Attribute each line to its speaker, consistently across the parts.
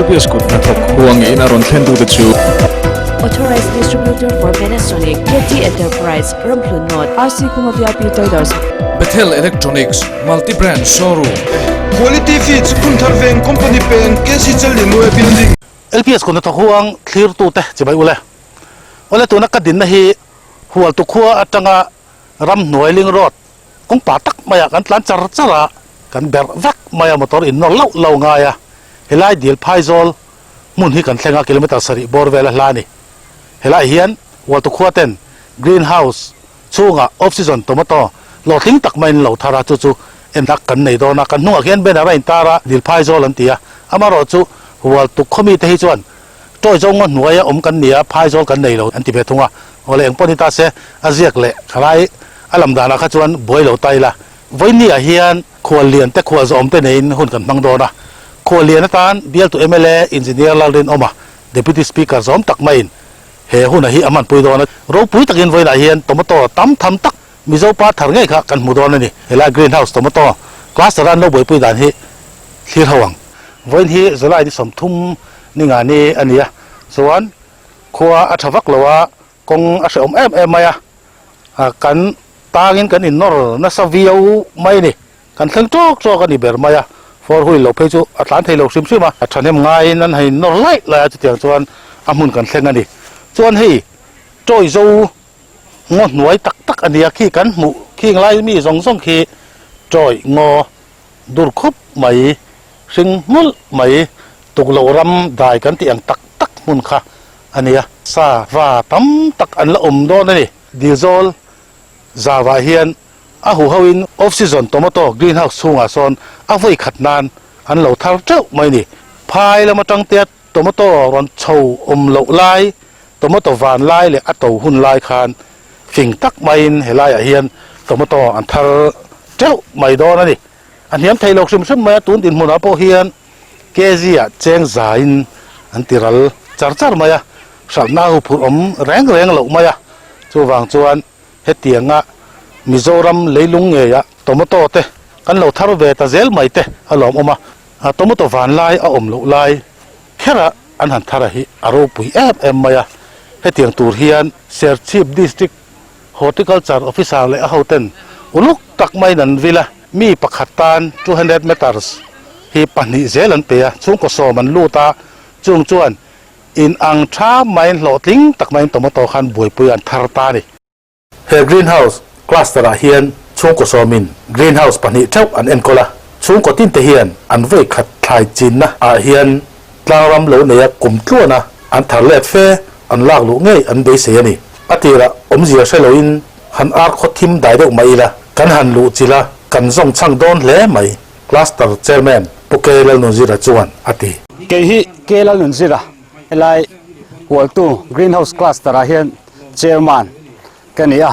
Speaker 1: LPS kut hnathawk huangin a rawn thlen tute chu.
Speaker 2: Authorized Distributor for Panasonic, KT Enterprise, Ramhlun North, RC Khuma VIP Traders.
Speaker 1: Bethel Electronics, Multi Brand Showroom.
Speaker 3: Quality Feeds, Phunthar Veng Company Peng, KC Challianue Building.
Speaker 4: LPS kut hnathawk huang thlirtute chibai ule. Awle tuna ka dinna hi Hualtu khua atanga ramhnuai ling road kawng pa tak maiah kan tlan char char a, kan berh vek mai a, motor in nawr lauh lauh ngai a, helai dil phaizawl hmun hi kan thleng a, kilometer sarih bawr vel a hla a ni. Helaiah hian Hualtu khua ten green house chhungah off season tomato hlawhtling tak maiin an lo thar a, chu chu en ak kan nei dawn a, kan hnungah khian banner a intar a, dil phaizawl an ti a, amaherawhchu Hualtu khaw mite hi chuan Tawi zawng ngaw hnuaia awm kan ni a, phai zawl kan nei lo an ti ve thung a. Aw le, engpawh ni ta se, a ziak leh thalai a lam danah kha chuan buai lo ta ila. Vawinia hian khual lian te khual zawm te neiin hun kan hmang dawn a. Khual lian atan bialtu mla Engineer Lalrinawma, Deputy Speaker zawm tak maiin he huna hi a hmanpui dawn a. Ropui takin vawiinah hian tomato tam tham tak Mizo pa thar ngei kha kan hmu dawn a ni. Helai Green House tomato cluster a an lo buaipui dan hi thlir ho ang. Vawiin hi July ni 30 ni nga ni a ni a, chuan khua a tha vak lo a, kawng a hrehawm em em mai a, kan tangin kan innawr nasa viau mai a ni. Kan thleng tawk tawk a ni ber mai a, four wheel lo phei chu a tlan thei lo hrim hrim a, a thahnem ngaiin an han innawr laih laih a, chutiang chuan a hmun kan thleng a ni. Chuan hei Tawi zo ngaw hnuai tak tak a nia khi kan hmuh khing lai mi zawng zawng khi Tawi ngaw dur khup mai, hring hmulh mai, tukloh ram dai kan tih ang tak tak hmun kha a nia. Sa va tam tak an la awm dawn a ni. Dilzawl zavah hian a huhoin off season tomato greenhouse chhungah sawn a vawi khat nan an lo thar teuh mai a ni. Phai lam atang te tomato rawn chho awm loh lai, tomato van lai leh a to hun lai khan fing tak maiin helaiah hian tomato an thar teuh mai dawn a ni. A hniam thei lo hrim hrim mai a, tun dinhmunah pawh hian kg ah cheng zaiin an ti ral char char mai a, hralhna a huphurh awm reng reng loh mai a, chuvang chuan hetianga Mizoram leilung ngeia tomato te kan lo thar ve ta zel mai te a lawmawm a, tomato van lai a awm loh lai khera an han thar a hi a ropui em em mai a, hetiang tur hian Serchhip District Horticulture Officer leh a hoten uluk tak maiin an vil a, mi pakhat tan 200 meters hi pahnih zel an pe a, chhungkaw sawm an lut a, chung chuan in ang tha maiin hlawhtling tak maiin tomato khan buaipui an thar ta a ni. He greenhouse cluster ah hian chhungkaw sawmin greenhouse pahnih theuh an enkawl a, chhungkaw tinte hian an vawi khat thlai chinna ah hian tlangram lo neia kum tluana an thar let fe an lak luh ngei an beisei a ni. A tirah awmzia hre loin han ar khaw thim dai deuh mai ila, kan han luh chilh a, kan zawng chhang dawn hle mai, Cluster Chairman Pu K Lalnunzira chuan a ti.
Speaker 5: Kei hi K Lalnunzira, helai Hualtu Greenhouse Cluster ah hian Chairman ka ni a.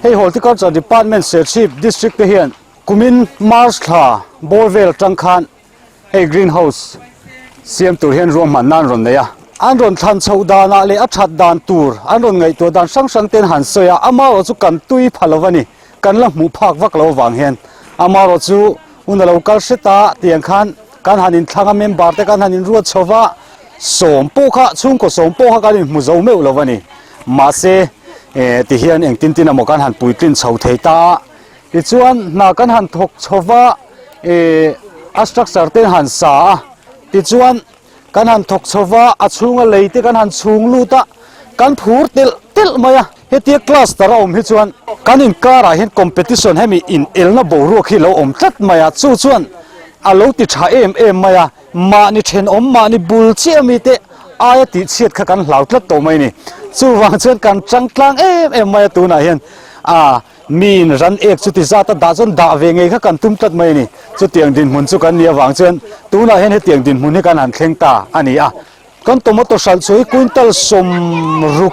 Speaker 5: Hei Horticulture Department Serchhip District te hian kumin March thla bawr vel atang khan hei Green House siam tur hian ruahman nan rawn nei a. An rawn thlan chhoh danah leh a that dan tur an rawn ngaihtuah dan hrang hrang ten han sawi a, amaherawh chu kan tui pha lo a ni, kan la hmuh phak vak lo avang hian amaherawh chu hun a lo kal hret a tiang khan kan han inthlang a member te kan han inruat chho va, sawm pawh kha chhungkaw sawm pawh kha kan inhmu zo meuh lo a ni. Mahse ti hian engtin tin emaw kan han puitlin chho thei ta a, tichuan hna kan han thawk chho va a structure te han sa a, tichuan kan han thawk chho va a chhunga lei te kan han chhung lut a, kan phur telh telh mai a, hetia cluster a awm hi chuan kan inkarah hian competition hemi inelna boruak hi lo awm tlat mai a, chu chuan a lo ti tha em em mai a. Mahni thenawm, mahni bul chiah mite aia tihchhiat kha kan hlau tlat tawh mai a ni. Chuvang chuan kan tang tlang em em mai a tunah hian a miin ran ek chuti zat a dah chuan dah ve ngei kha kan tum tlat mai a ni. Chutiang dinhmun chu kan nih avang chuan tunah hian hetiang dinhmun hi kan han thleng ta a ni a. Kan tomato hralh chu hi quintal 60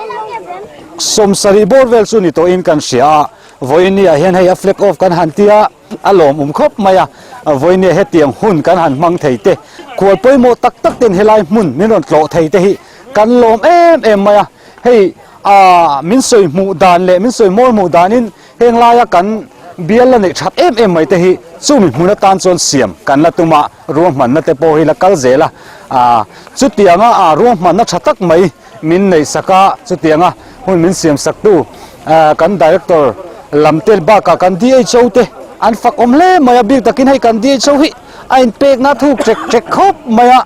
Speaker 5: 70 bawr vel chu ni tawhin kan hria a. Vawiin ah hian hei a flag off kan han ti a. A lawmawm khawp mai a, vawinia hetiang hun kan han hmang thei te, khual pawimawh tak tak ten helai hmun min rawn tlawh thei te hi kan lawm em em mai a, hei aah min sawi hmuh dan leh min sawi mawi hmuh danin heng laia kan Bial la neih that em em mai te hi chumi hmun atan chuan siam kan la tum a, ruahmanna te pawh hi la kal zel a. Aaa chutianga aa ruahmanna tha tak mai min neih sak a, chutianga hun min siam sak tu kan Director lam te bakah kan DHO te an fak awm hle mai a, bik takin hei kan DHO hi a inpekna thuk ṭek ṭek khawp mai a.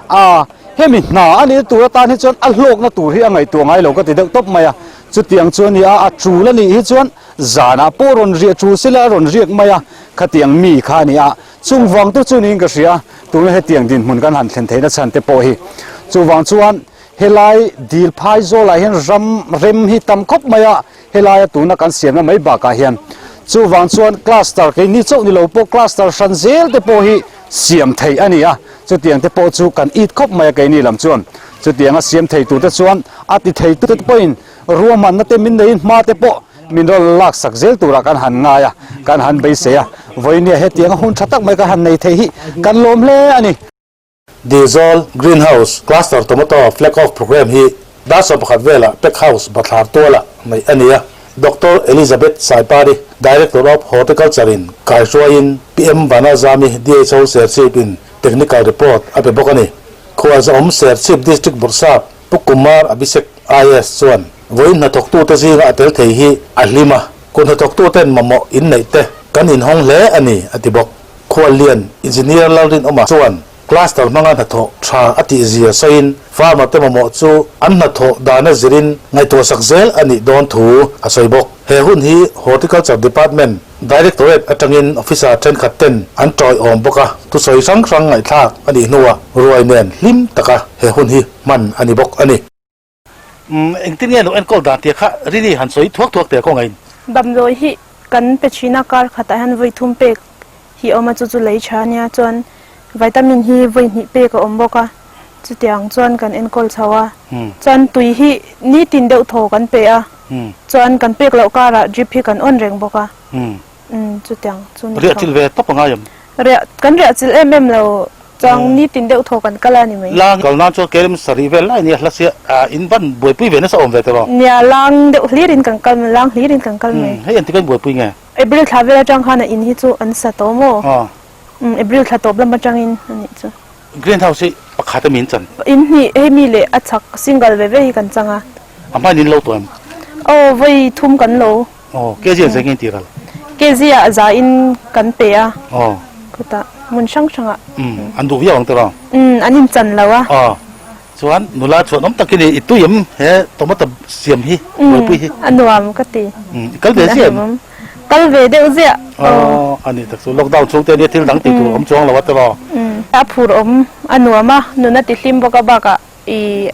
Speaker 5: Aaa hemi hna a nih tur atan hi chuan a hlawkna tur hi a ngaihtuah ngai lo ka ti deuh tawp mai a, chutiang chu a ni a, a tul a nih hi chuan Zanah pawh rawn riah tul sila a rawn riak mai a, khatiang mi kha a ni a, chung vang te chu niin ka hria, tuna hetiang dinhmun kan han thlen theihna chhan te pawh hi. Chuvang chuan helai dil phai zawlah hian ram rem hi tam khawp mai a, helaia tuna kan siamna mai bakah hian. Chuvang chuan cluster keini chauh ni lo pawh cluster hran zel te pawh hi siam theih a ni a, chutiang te pawh chu kan it khawp mai a keini lam chuan. Chutianga siam thei tur te chuan a ti thei tute pawhin Ruahmanna te min neiin hma te pawh min rawn lak sak zel turah kan han ngai a, kan han beisei a. Vawinia hetianga hun tha tak mai kan han nei thei hi kan lawm hle a ni.
Speaker 4: Dilzawl Greenhouse Cluster Tomato Flag Off Programme hi dar 11 velah Pack House bathlar tualah neih a ni a. Doctor Elizabeth Saipari, Director of Horticulture in kaihruaiin PM Vanazami DHO Serchhip in Technical Report a pe bawk a ni. Khualzahawm Serchhip District Bawrhsap Pu Kumar Abhishek IAS chuan vawiin hnathawktute zinga a tel thei hi a hlim a, kut hnathawktuten mamawh inneih te kan inhawng hle a ni, a ti bawk. Khuallian Engineer Lalrinawma chuan cluster hmanga hnathawh tha a tihzia sawiin farmer te mamawh chu an hnathawh dana zirin ngaihtuahsak zel a nih dawn thu a sawi bawk. He hun hi Horticulture Department Directorate atangin officer thenkhat ten an tawiawm bawk a, thusawi hrang hrang ngaihthlak a nih hnuah ruai nen hlim taka he hun hi hman a ni bawk a ni. Umm engtin nge lo enkawl dan tih kha Rini han sawi thuak thuak teh kawngaiin.
Speaker 6: Damdawi hi kan pe thin a, kar khatah hian vawi thum pek hi a awm a, chu chu lei tha a nia, chuan vitamin hi vawi hnih pek a awm bawk a, chutiang chuan kan enkawl chho a, chuan tui hi nitin deuh thaw kan pe a. Chuan kan pek loh karah drip hi kan on reng bawk a. Umm chutiang chu ni
Speaker 4: Riah chilh ve tawp a ngai em?
Speaker 6: Riah kan riah chilh em em lo chuan nitin deuh thaw kan kal a ni mai.
Speaker 4: Lang kal nan chuan kerim sarih vel lai nia hla sia in van buaipui ve nasa awm ve tawh.
Speaker 6: Nia lang deuh hlirin kan kal mai lang hlirin kan kal mai.
Speaker 4: Hei engtik an buaipui nge?
Speaker 6: April thla vel atang khan a in hi chu an sa tawh maw? Umm April thla tawp lam atangin a nih chu.
Speaker 4: Green house hi pakhat a min chan.
Speaker 6: In hnih hei mi leh a chhak single ve ve hi kan chang a.
Speaker 4: A hmain in lo tawh em?
Speaker 6: Aw vawi thum kan lo.
Speaker 4: Aw kg an zeng in tih ral?
Speaker 6: Kg ah za in kan pe a.
Speaker 4: Aw.
Speaker 6: Khutah hmun hrang hrang ah.
Speaker 4: Umm an duh viau ang tiraw?
Speaker 6: Umm an in chan lo a.
Speaker 4: Aw chuan nula chuan awm takin i tui em he tomato siam hi buaipui hi?
Speaker 6: Umm a nuam ka ti.
Speaker 4: Umm i kal ve ziah em?
Speaker 6: Kal ve deuh ziah.
Speaker 4: Aw a ni tak chu lockdown chhung te nia thil dang tih tur awm chuang lo a tiraw?
Speaker 6: Umm a phur awm a nuam a nun a ti hlim bawk a bakah i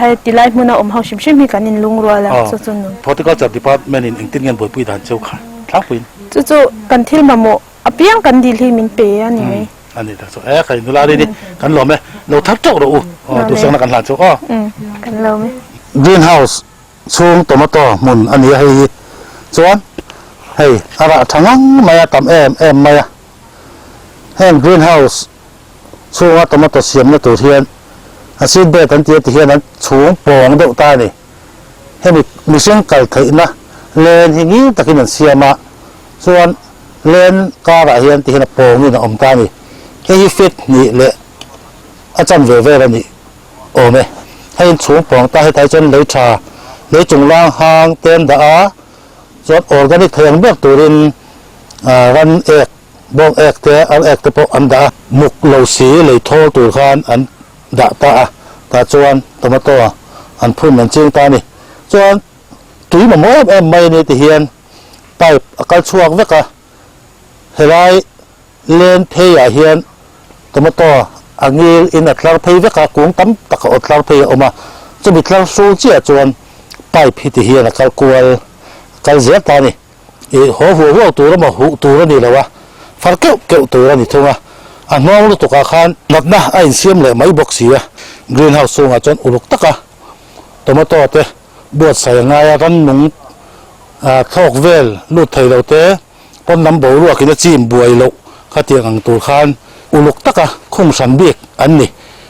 Speaker 6: hei ti lai hmuna awm ho hrim hrim hi kan in lungrual a chu chu nun.
Speaker 4: Horticulture department in engtin nge an buaipui dan cheu kha thlangpuiin?
Speaker 6: Chu chu kan thil mamawh apiang kan dil hi min pe a ni mai.
Speaker 4: A ni tak chu e khai nula ri ni kan lawm e lo thar teuh rawh u aw duhsakna kan hlan chu aw.
Speaker 6: Umm kan lawm e.
Speaker 4: Greenhouse Chhung tomato hmun a ni a hei hi chuan hei a rah tha ngang mai a tam em em mai a heng green house chhunga tomato siamna tur hian a seed bed an ti a ti hian an chhung pawng deuh ta a ni hemi mihring kal theihna len hi ngil takin an siam a chuan len karah hian ti hian a pawngin a awm ta a ni hei hi feet hnih leh a chanve vel a nih. Awm e. Hei in chhung pawng ta hetah hi chuan lei tha, lei chung lang hang te an dah a, chuan organic thei ang ber turin ran ek, bawng ek te, ar ek te pawh an dah a. Muk lo si lei thawl tur khan an dah ta a, tah chuan tomato an phun an ching ta a ni. Chuan tui mamawh em em mai a ni ti hian pipe a kal chhuak vek a, helai Len pheiah hian tomato a ngil in a tlar phei vek a, kung tam tak a aw tlar phei a awm a, chumi tlar hrul chiah chuan pipe hi ti hian a kal kual a kal zel ta a ni. Ih haw huau huau tur emaw huh tur a ni lo a, far keuh keuh tur a ni thung a, a hnawng lutuk ah khan natna a insiam leh mai bawk si a, green house chhungah chuan uluk taka tomato te buatsaih a ngai a, rannung thlawk vel lut thei lo te. Pawn lam boruakin a chim buai loh khatiang ang tur khan uluk taka khung hran bik an ni.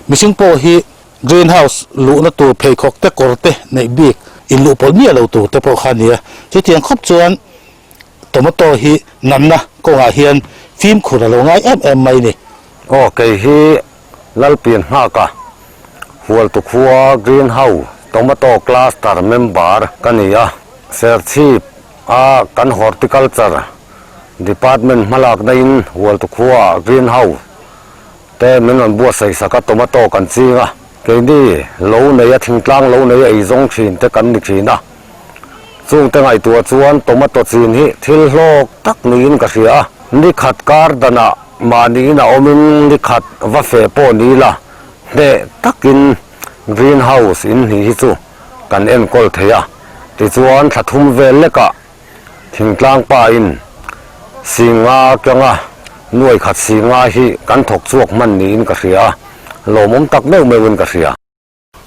Speaker 4: Mihring pawh hi green house luhna tur pheikhawk te kawr te neih bik in luh pawlh miah lo tur te pawh kha a ni a. Chutiang khawp chuan Tomato hi natna kawngah hian fimkhur a lo ngai em em mai ni.
Speaker 7: Aw kei hi Lalpian nghaka Hualtu khua Green House Tomato Cluster member ka ni a, Serchhip a kan Horticulture Department hmalakna in Hualtu khua Green House te min rawn buatsaih sak a, tomato kan ching a, keini lo nei a thingtlang lo nei a eizawng thin te kan ni thin a, chungte ngaihtuah chuan tomato chin hi thil hlawk tak niin ka hria a, ni khat kar danah mahniin a awmin ni khat va feh pawh ni la, hneh takin green house in hnih hi chu kan enkawl thei a, tichuan thla thum vel lekah Thingtlang pa in Singa kanga nuai khat Singa hi kan thawk chhuak hman niin ka hria a, lawmawm tak meuh meuh in ka hria.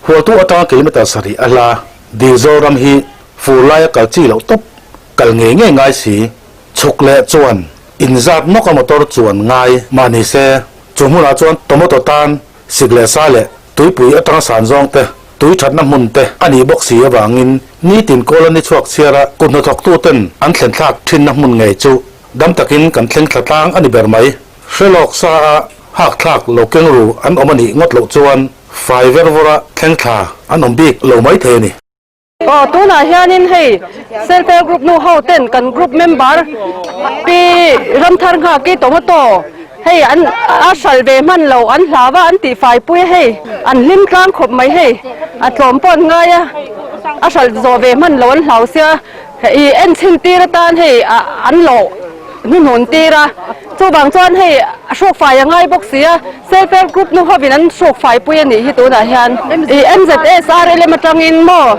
Speaker 4: Hualtu atanga kilometre sarih a hla Dilzawl ram hi fur laia kal chi loh tawp kal ngei ngei ngai si. Chhuk leh chuan inzat nawk a motor chuan ngai mah ni se, chu hmunah chuan tomato tan sik leh sa leh Tuipui atanga san zawng te, tui thatna hmun te a nih bawk si avangin nitin colony chhuak chhiara kut hnathawktu ten an thlen thlak thinna hmun ngei chu dam takin kan thleng thla tlang a ni ber mai. Hrelawk sa a hak thlak lo keng ru an awm a nih ngawt loh chuan fai ver vawra thleng thla an awm bik lo mai thei a ni.
Speaker 8: Aw tunah hianin hei Self Help Group nu ho ten kan group member pi Ramthar Nghaki Tomato hei an a hral ve hman lo an hlau a an tih fai pui a hei an hlim tlang khawp mai hei a tlawm pawh an ngai a a hral zawh ve hman lo an hlau sia ih en chhin tir atan hei an lawh hnuhnun tir a chuvang chuan hei a hruk fai a ngai bawk si a Self Help Group nu hovin an hruk fai pui a nih hi tunah hian ih MZSRLM atangin maw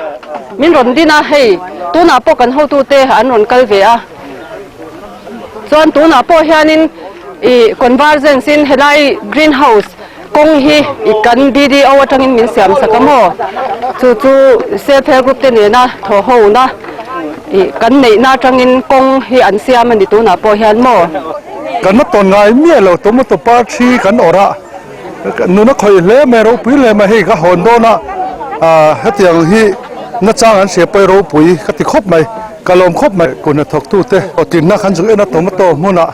Speaker 8: min rawn din a hei tunah pawh kan hotute an rawn kal ve a chuan tunah pawh hianin ih convergence in helai green house kawng hi ih kan BDO atangin min siam sak a maw chu chu Self Help Group te nena thaw ho na ih kan neihna atangin kawng hi an siam a ni tunah pawh hian maw.
Speaker 9: Kan la tawn ngai miah lo tomato par thi kan awrh a, nun a khawih hle mai ropui hle mai hei ka hawn dawn a, ah hetiang hi nachang an hria pawh hi ropui ka ti khawp mai, ka lawm khawp mai. Kut hnathawktu te hlawhtlinna kan zuk en a tomato hmunah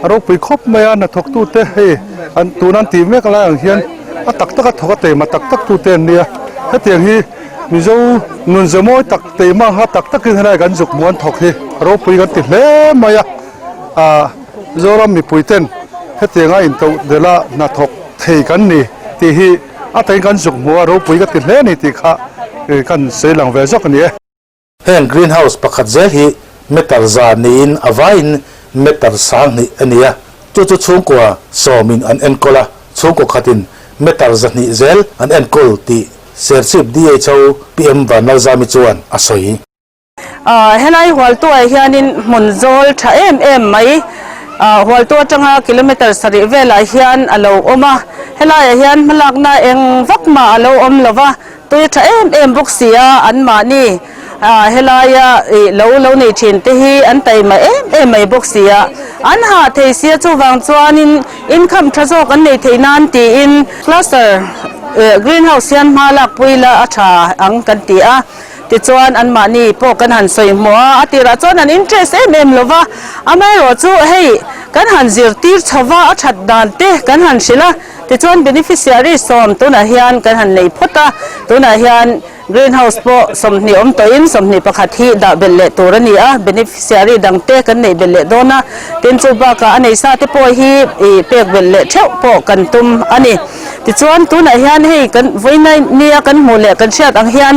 Speaker 9: a ropui khawp mai a, hnathawktu te hei an tun an tih mek lai ang hian a tak tak a thawk a teima tak tak tu te an nia, hetiang hi Mizo nun ze mawi tak teima ha tak takin helai kan zuk hmuh an thawk hi ropui kan ti hle mai a. Ah Zoram mipui ten hetianga intoh dela hnathawk thei kan ni tih hi a takin kan zuk hmu a, ropui ka ti hle a ni tih kha kan sawi lang ve zawk a ni e.
Speaker 4: Heng green house pakhat zel hi meter za niin a vaiin meter 2000 a ni a, chu chu chhungkua sawmin an enkawl a, chhungkaw khatin meter 200 zel an enkawl tih Serchhip DHO PM Vanlalzami chuan a sawi.
Speaker 8: Helai Hualtuah hianin hmun zawl tha em em mai Hualtu atanga kilometre sarih velah hian a lo awm a, helaiah hian hmalakna eng vak mah a lo awm lo va, tui tha em em bawk si a, anmahni helaia lo lo nei thin te hi an taima em em mai bawk si a, an hah thei si a chuvang chuanin income tha zawk an nei thei nan tiin cluster greenhouse hian hma lakpui la a tha ang kan ti a. Tichuan anmahni pawh kan han sawi hmuh a, a tirah chuan an interest em em lo va, amaherawhchu hei kan han zirtir chho va, a that dan te kan han hrilh a, tichuan beneficiary sawm tunah hian kan han nei phawt a, tunah hian green house pawh 20 awm tawhin 21 hi dah belh leh tur a ni a, beneficiary dang te kan neih belh leh dawn a, tin chu bakah a nei sa te pawh hi ih pek belh leh theuh pawh kan tum a ni. Tichuan tunah hian hei kan vawiin nia kan hmuh leh kan hriat ang hian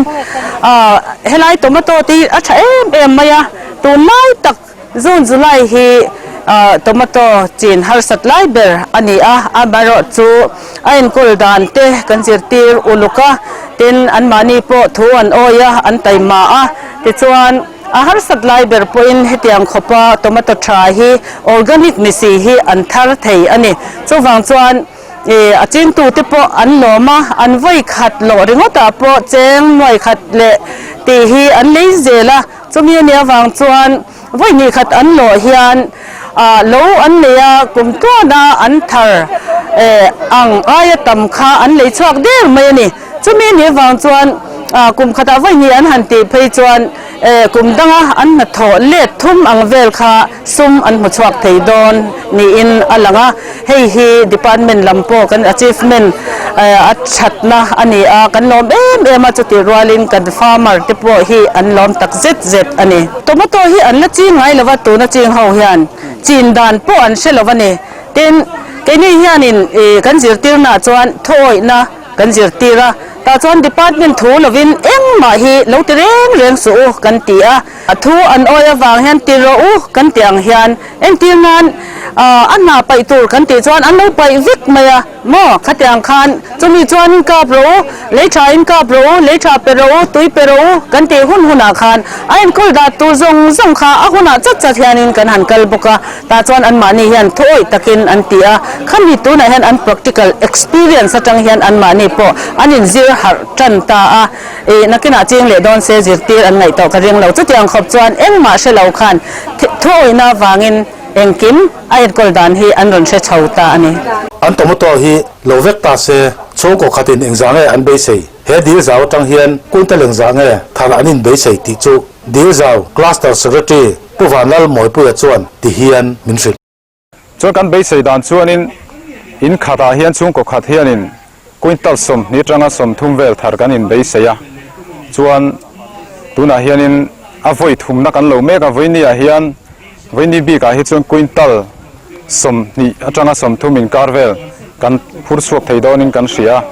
Speaker 8: ah helai tomato te hi a tha em em mai a, tunlai tak June July hi ah tomato chin harsat lai ber a ni a, amaherawh chu a enkawl dan te kan zirtir uluk a, tin anmahni pawh thu an awi a, an taima a, tichuan a harsat lai ber pawhin hetiang khawpa tomato tha hi organic ni si hi an thar thei a ni, chuvang chuan. Ih a chingtute pawh an lawm a, an vawi khat loh ringawtah pawh cheng nuai khat leh tih hi an lei zel a, chumi a nih avang chuan vawi hnih khat an lawh hian ah lo an nei a, kum tluana an thar eh ang aia tam kha an lei chhuak der mai a ni. Chumi a nih avang chuan ah kum khatah vawi hnih an han tih phei chuan. Kum danga an hnathawh let thum ang vel kha sum an hmu chhuak thei dawn niin a lang a, hei hi department lam pawh kan achievement a thatna a ni a, kan lawm em em a, chutih rualin kan farmer te pawh hi an lawm tak zet zet a ni. Tomato hi an la ching ngai lova, tuna ching ho hian chin dan pawh an hre lova ni. Tin, keini hianin kan zirtirnaah chuan thuawihna kan zirtir a, tah chuan department thu lovin engmah hi lo ti reng reng suh u kan ti a, a thu an awi avang hian ti rawh u kan tih ang hian entir nan a hna paih tur kan tih chuan an lo paih vek mai a maw khatiang khan chumi chuan in kap rawh u, lei tha in kap rawh u, lei tha pe rawh u, tui pe rawh u kan tih hun hunah khan a enkawl dat tur zawng zawng kha a hunah chat chat hianin kan han kal bawk a. Tah chuan anmahni hian thuawih takin an ti a, khami tunah hian an practical experience atang hian anmahni pawh an inzir harh tan ta a, ih nakinah ching leh dawn se zirtir an ngaih tawh ka ring lo. Chutiang khawp chuan engmah hre lo khan thuawihna avangin engkim a enkawl dan hi an rawn hre chho ta a ni.
Speaker 4: An tomato hi lo vek ta se, chhungkaw khatin engzah nge an beisei? He dil zau atang hian quintal engzah nge thar an inbeisei tih chu dil zau cluster secretary Pu Vanlal Mawipuia chuan ti hian min hrilh.
Speaker 10: Chuan kan beisei dan chuanin in khatah hian chhungkaw khat hianin quintal 20 atanga 30 vel thar kan inbeisei a, chuan tunah hianin a vawi thumna kan lo mek a, vawinia hian vawiini bikah hi chuan quintal 20 atanga 30 inkar vel kan phur chhuak thei dawnin kan hria a,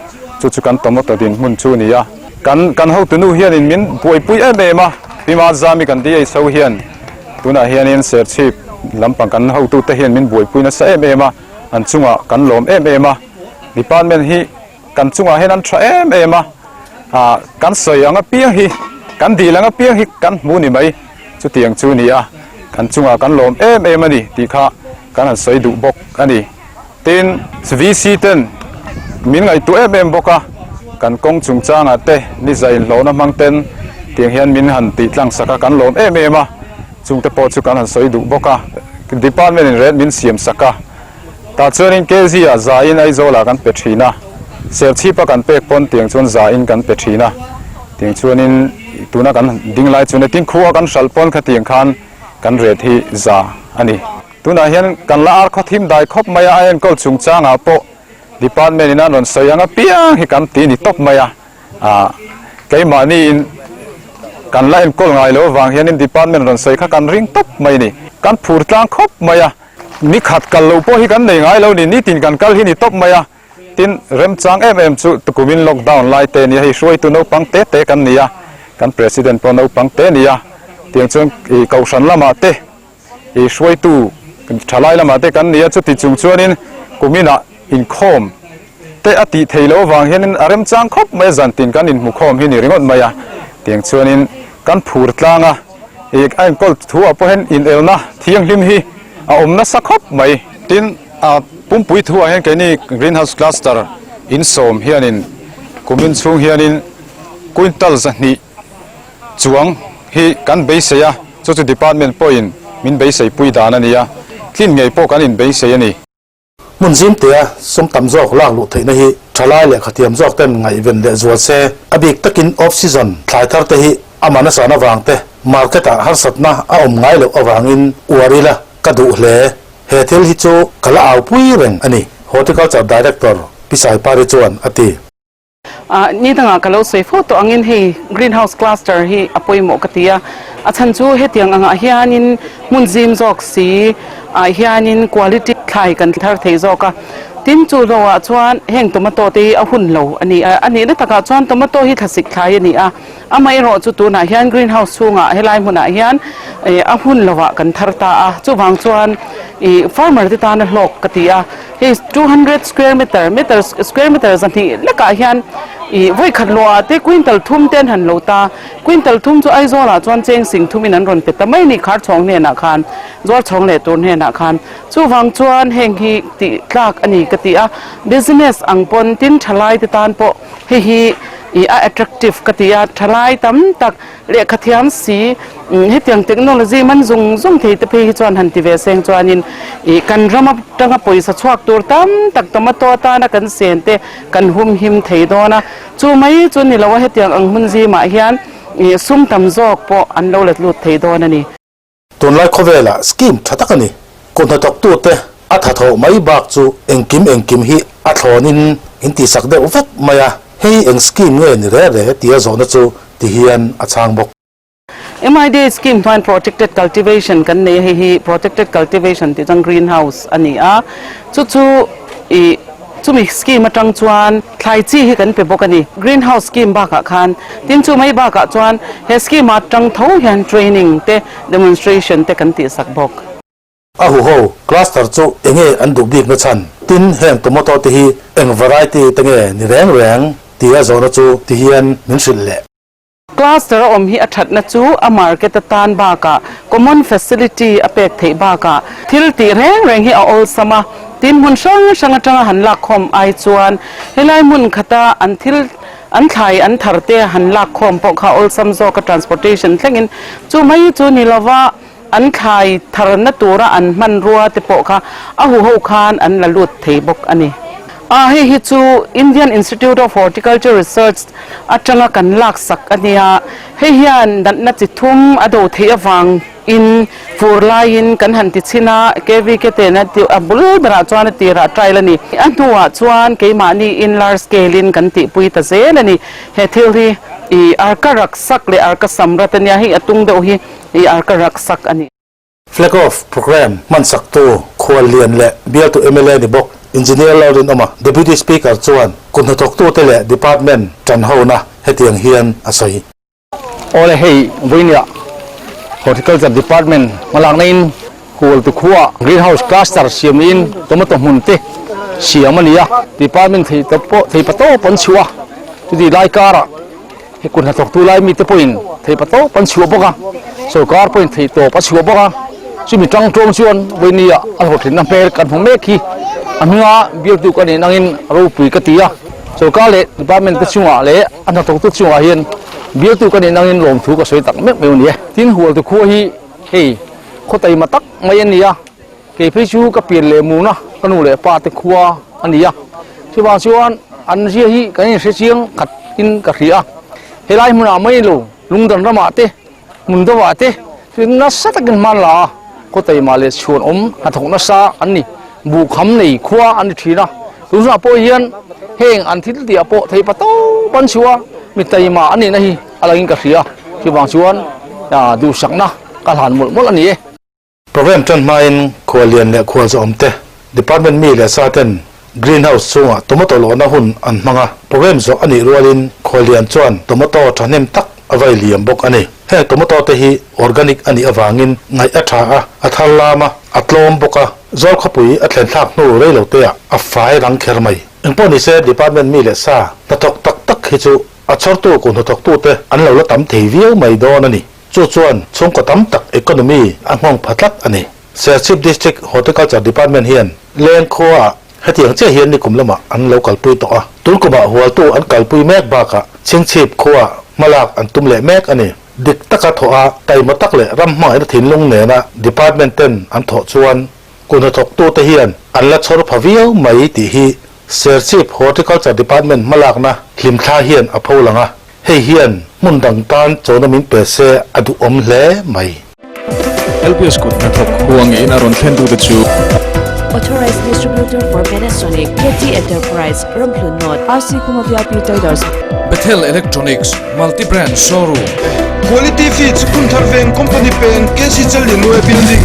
Speaker 10: chu chu kan tomato dinhmun chu a ni a. Kan kan hotunu hianin min buaipui em em a, Pima Zami kan DHO hian tunah hianin Serchhip lampang kan hotute hian min buaipui nasa em em a, an chungah kan lawm em em a, department hi kan chungah hian an tha em em a, ah kan sawi ang apiang hi kan dil ang apiang hi kan hmu ni mai, chutiang chu ni a, kan chungah kan lawm em em a ni tih kha kan han sawi duh bawk a ni. Tin, VC ten min ngaihtuah em em bawk a, kan kawng chungchangah te ni zain hlawhna hmang ten tiang hian min han tih tlang sak a, kan lawm em em a, chungte pawh chu kan han sawi duh bawk a, department in ret min siam sak a, tah chuanin KZ ah za in Aizawl ah kan pe thin a, Serchhip a kan pek pawn tiang chuan za in kan pe thin a, tiang chuanin tuna kan ding lai chuan tin khua kan hralh pawn khatiang khan kan ret hi za a ni. Tunah hian kan la ar khaw thim dai khawp mai a, a enkawl chungchangah pawh department in an rawn sawi ang apiang hi kan ti ni tawp mai a, ah keimahni in kan la enkawl ngai lo avang hianin department rawn sawi kha kan ring tawp mai a ni. Kan phur tlang khawp mai a, ni khat kal lo pawh hi kan nei ngai lo ni, nitin kan kal hi ni tawp mai a, tin remchang em em chu tukumin lockdown lai te nia hei hruaitu naupang te te kan ni a, kan president pawh naupang te ni a, tiang chuan ih kohhran lamah te I hruaitu thalai lamah te kan ni a, chuti chung chuanin kuminah inkhawm te a tih theih loh avang hianin a remchang khawp mai a, zantin kan inhmukhawm hi ni ringawt mai a, tiang chuanin kan phur tlang a, i a enkawl thu ah pawh hian inelna thianghlim hi a awm nasa khawp mai. Tin, a pumpui thu ah hian keini Greenhouse Cluster insawm hianin kumin chhung hianin quintal 200 Chuang hi kan beisei a, chu chu department pawhin min beisei pui dan a ni a, tlin ngei pawh kan inbeisei a ni.
Speaker 4: Hmun zimtea sum tam zawk lak luh theihna hi thalai leh khathiam zawk ten ngaihven leh zual se, a bik takin off season thlai thar te hi a man a san avang te, market ah harsatna a awm ngai loh avangin uar ila ka duh hle. He thil hi chu ka la au pui reng a ni, Horticulture Director Pi Saipari chuan a ti.
Speaker 8: Ni dangah ka lo sawi fo tawh angin hei green house cluster hi a pawimawh ka ti a, a chhan chu hetiang angah hianin hmun zim zawk si ah hianin quality thlai kan thar thei zawk a, tin chu lohah chuan heng tomato te hi a hun lo a ni a, a nihna takah chuan tomato hi thlasik thlai a ni a, amaherawh chu tunah hian green house chhungah helai hmunah hian a hun lovah kan thar ta a, chuvang chuan ih farmer te tana hlawk ka ti a. Hei 200 square meter, meter square meter 200 lekah hian ih vawi khat luahah te quintal thum te an han lo ta. Quintal thum chu Aizawlah chuan cheng sing thumin an rawn pe ta mai a ni khar chhawng hnenah khan, zuar chhawng leh tur hnenah khan. Chuvang chuan heng hi tih tlak a ni ka ti a, business ang pawn tin thalai te tan pawh hei hi ih a attractive ka ti a, thalai tam tak Lehkha thiam si, hetiang technology man zung zung thei te phei hi chuan han ti ve seng chuanin ih kan ram atanga pawisa chhuak tur tam tak tomato atana kan sen te kan hum him thei dawn a, chu mai chu ni lo a hetiang ang hmun zimah hian Sum tam zawk pawh an lo let lut thei dawn a ni.
Speaker 4: Tunlai khawvelah scheme tha tak a ni. Kut hnathawktute a thathawh mai bak chu engkim engkim hi a thlawnin in tihsak deuh vek mai a, hei eng scheme nge ni re re tia zawhna chu ti hian a chhang bawk.
Speaker 8: MIDH scheme hnuaiin protected cultivation kan nei a, hei hi protected cultivation tih chuan green house a ni a, chu chu ih chumi scheme atang chuan thlai chi hi kan pe bawk a ni. Green house scheme bakah khan tin chu mai bakah chuan he scheme atang tho hian training te demonstration te kan tihsak bawk.
Speaker 4: A huho cluster chu enge an duh bik na chhan? Tin heng tomato te hi eng variety te nge ni reng reng tia zawhna chu ti hian min hrilh leh.
Speaker 8: Cluster a awm hi a thatna chu a market atan bakah common facility a pek theih bakah thil tih reng reng hi a awlsam a, tin hmun hrang hrang atanga han lakkhawm ai chuan helai hmun khata an thil an thlai an thar te han lakkhawm pawh kha awlsam zawk a transportation thlengin chu mai chu ni lova An thlai tharna tura an hmanrua te pawh kha a huho khan an la lut thei bawk a ni. A hei hi chu Indian Institute of Horticulture Research atanga kan laksak a nia. Hei hian natna chi thum a do theih avangin fur laiin kan han ti chhin a, KVK ten a a bul berah chuan a tirah trial a ni. A hnuah chuan keimahni in large scale in kan tihpui ta zel a ni. He thil hi ih arka raksak leh arka samrat a nia, hei a tung deuh hi. I arka rak sak a ni.
Speaker 4: Flag Off Programme hmansaktu Khuallian leh bialtu mla ni bawk Engineer Lalrinawma, Deputy Speaker chuan kut hnathawktute leh Department tanhona hetiang hian a sawi.
Speaker 5: Awle hei vawinia Horticulture Department hmalakna in Hualtu khua Green House Cluster siam in tomato hmun te siam a ni a, Department thei pa tawp an chhuah a, chuti lai karah He kut hnathawktu lai mite pawhin theipa tawp an chhuah bawk a, sorkar pawhin thei tawp a chhuah bawk a, chumi tangtawng chuan vawinia a hlawhtlinna hmel kan hmu mek hi a hminga bialtu ka nih nangin ropui ka ti a, sorkar leh department te chungah leh a hnathawktu chungah hian bialtu ka nih nangin lawmthu ka sawi tak meuh meuh a ni e. Tin, Hualtu khua hi hei khaw taima tak mai a ni a. Kei phei chu ka pian leh muna ka nu leh pa te khua a ni a, chuvang chuan an zia hi kan inhre chiang khat in ka hria a, helai hmunah mai lo lungdan ramah te hmun deuhah te chu nasa takin hman la a, khaw taima leh chhuan awm hnathawk nasa an ni, buhkham nei khua an ni thin a, tunah pawh hian heng an thil tihah pawh thei pa tawp an chhuah a, mi taima an nihna hi a langin ka hria, chuvang chuan duhsakna ka hlan mawlh mawlh a ni e.
Speaker 4: Programme tan hmain khuallian leh khualzawmte, department mi leh sa ten green house chhungah tomato lawhna hun an hmang a, programme zawh a nih rualin khuallian chuan tomato thahnem tak a vai liam bawk a ni. Heng tomato te hi organic a nih avangin ngaih a tha a, a thar lam a, a tlawm bawk a, zawl khawpui a thlen thlak hnu rei lo teah a fai rang kher mai. Engpawh nise department mi leh sa hnathawk tak tak hi chu a chhawrtu kut hnathawktute an lo la tam thei viau mai dawn a ni. Chu chuan chhungkaw tam tak economy a nghawng pha tlat a ni. Serchhip District Horticulture Department hian leng khuaah hetiang chiah hian nikum lamah an lo kalpui tawh a. Tun kumah hualtu an kalpui mek bakah Chhingchhip khuaah hmalak an tum leh mek a ni. Dik taka thawh a, taima tak leh ram hmangaihna thinlung nena department ten an thawh chuan kut hnathawktute hian an la chhawr pha viau mai tih hi Serchhip Horticulture Department hmalakna hlimthla hian a pholang a. Hei hian hmun dang tan chona min pe se a duhawm hle mai.
Speaker 1: LPS kut hnathawk huangin a rawn thlen tute chu.
Speaker 2: Authorized Distributor for Panasonic, KT Enterprise, Ramhlun North, RC Khuma VIP Traders.
Speaker 1: Bethel Electronics, Multi Brand Showroom.
Speaker 3: Quality Feeds, Phunthar Veng Company Peng, KC Challianue Building.